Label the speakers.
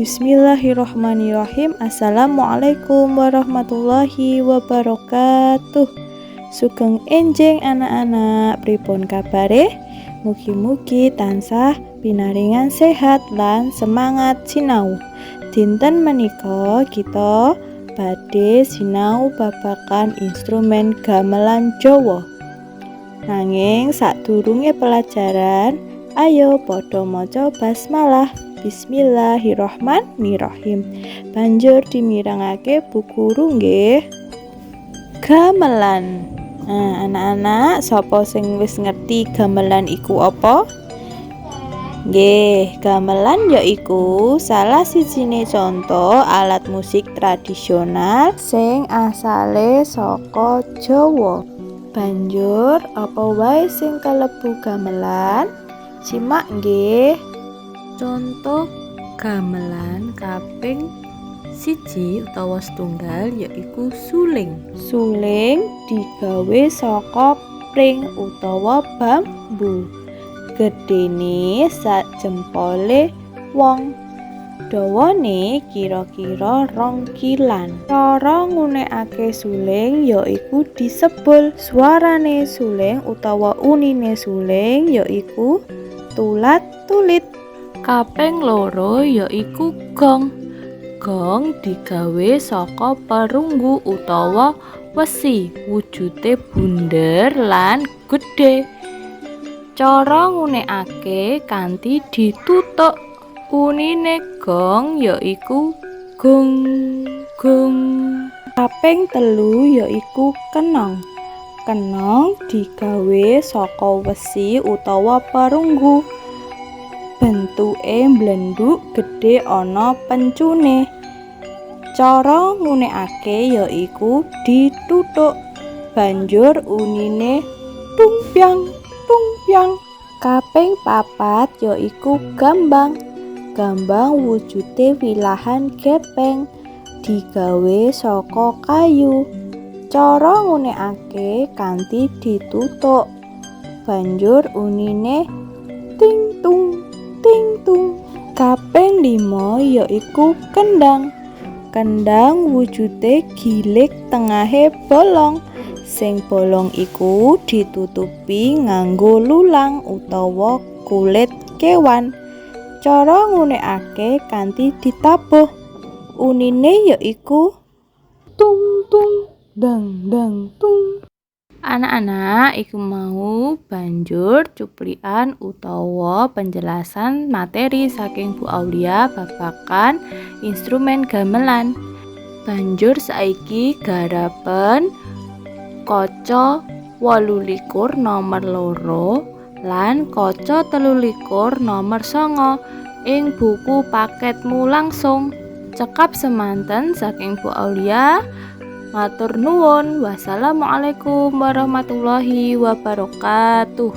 Speaker 1: Bismillahirrahmanirrahim. Assalamualaikum warahmatullahi wabarakatuh. Sugeng enjing, anak-anak, pripun kabare? Mugi-mugi tansah pinaringan sehat lan semangat sinau. Dinten menika kita badhe sinau babagan instrumen gamelan Jawa. Nanging sadurunge pelajaran, ayo padha maca basmalah. Bismillahirrahmanirrahim. Banjur dimirengake Bu Guru nggih. Gamelan. Nah, anak-anak, sapa sing wis ngerti gamelan iku apa? Nggih, gamelan yaiku salah sijine conto alat musik tradisional sing asale saka Jawa. Banjur apa wae sing kalebu gamelan? Simak nggih.
Speaker 2: Conto gamelan kaping 1 utawa setunggal yaiku suling.
Speaker 1: Suling digawe saka pring utawa bambu. Gedhene sak jempole wong. Dawane kira-kira 2 kilan. Cara nggunakake suling yaiku disebul. Suarane suling utawa unine suling yaiku tulat-tulit.
Speaker 2: Kaping loro yaiku gong. Gong digawe saka perunggu utawa wesi, wujude bunder lan gedhe. Cara nggunakake kanthi dituthuk. Unine gong yaiku gung gung.
Speaker 1: Kaping telu yaiku kenong. Kenong digawe saka wesi utawa perunggu. Bentuke mblendhuk gedhe ana pencune. Cara nggunakake yaiku dituthuk. Banjur unine tungbyang tungbyang. Kaping papat yaiku gambang. Gambang wujude wilahan gepeng, digawe saka kayu. Cara nggunakake kanthi dituthuk. Banjur unine ting tung ting tung. Kaping lima yaiku kendhang. Kendhang wujude gilig tengahe bolong. Sing bolong iku ditutupi nganggo lulang utawa kulit kewan. Cara nggunakake kanthi ditabuh. Unine yaiku tung tung dang dang tung.
Speaker 2: Anak-anak, iku mau banjur cuplikan utawa penjelasan materi saking Bu Aulia babagan instrumen gamelan. Banjur saiki garapen kaca 28 nomor 2 lan kaca 23 nomor 9 ing buku paketmu langsung. Cekap semanten saking Bu Aulia. Matur nuwun. Wassalamualaikum warahmatullahi wabarakatuh.